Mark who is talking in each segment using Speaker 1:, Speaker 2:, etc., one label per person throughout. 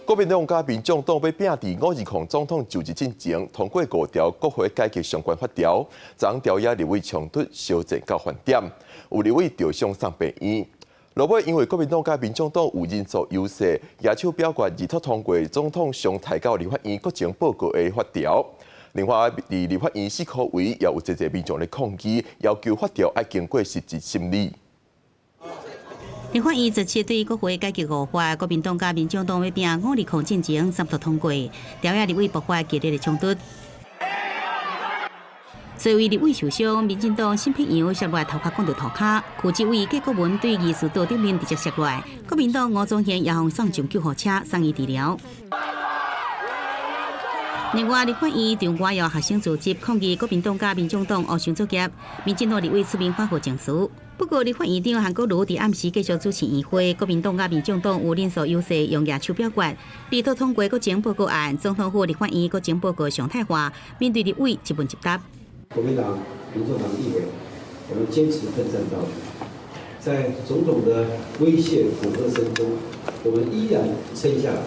Speaker 1: 國民黨佮民眾黨欲拚佇520總統就職進前通過五條國會改革相關法條，昨昏朝野立委衝突燒戰到翻點，有立委著傷送病院。落尾因為國民黨佮民眾黨有人數優勢，舉手表決二讀通過總統上提交立法院國情報告的法條。另外，佇立法院四箍圍也有濟濟民眾咧抗議，要求法條愛經過實質審理。
Speaker 2: 立法院十七對國會改革五法，國民黨佮民眾黨欲拚520進前三讀通過，朝野立委爆發激烈的衝突。這位立委受傷，民進黨沈伯洋摔落頭殼摃著塗跤，柯志偉郭國文對議事桌頂面直接摔落，國民黨吳宗憲也予送上救護車送醫治療。另外，立法院場外有學生組織抗議國民黨佮民眾黨烏相作業，民進黨立委出面緩和情緒。不過，立法院長韓國瑜佇暗時繼續主持院會，國民黨佮民眾黨有人數優勢，用舉手表決，力圖通過國情報告案。總統府立法院國情報告常態化，面對立委一問一答。
Speaker 3: 國民黨、民眾黨立委，我們堅持奮戰到底，在種種的威脅、恐嚇聲中，我們依然撐下來。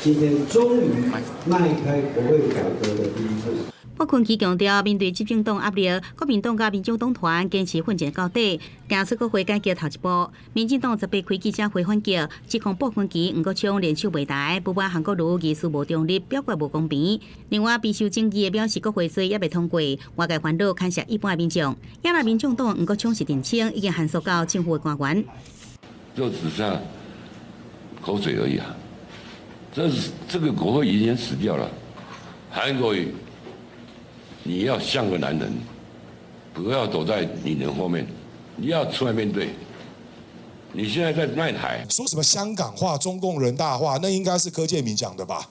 Speaker 3: 今天終於邁開國會改革的第一步。
Speaker 2: 傅崐萁強調，面對執政黨壓力，國民黨佮民眾黨團堅持奮戰到底，行出國會改革頭一步。民進黨18開記者會反擊，指控傅崐萁、黃國昌聯手賣台，不滿韓國瑜議事無中立，表決無公平。另外，備受爭議的表示國會稅猶未通過，外界煩惱牽涉一般民眾。也若民眾黨黃國昌是澄清，已經函訴到政府的官員。
Speaker 4: 就只剩口水而已啊！這是這個國會已經死掉了。韓國瑜，你要像個男人，不要躲在女人後面，你要出來面對。你現在在賣台，
Speaker 5: 說什麼香港話、中共人大化，那應該是柯建銘講的吧？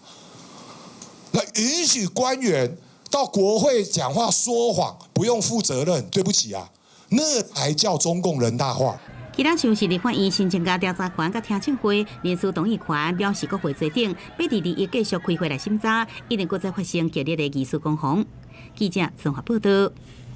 Speaker 5: 那允許官員到國會講話說謊，不用負責任，對不起啊，那才叫中共人大化。
Speaker 2: 其他像是立法院新增加調查權佮聽證會、人事動議權，表示國會坐頂，欲佇禮一繼續開會來審查，一定閣再發生激烈的議事攻防。記者綜合報道。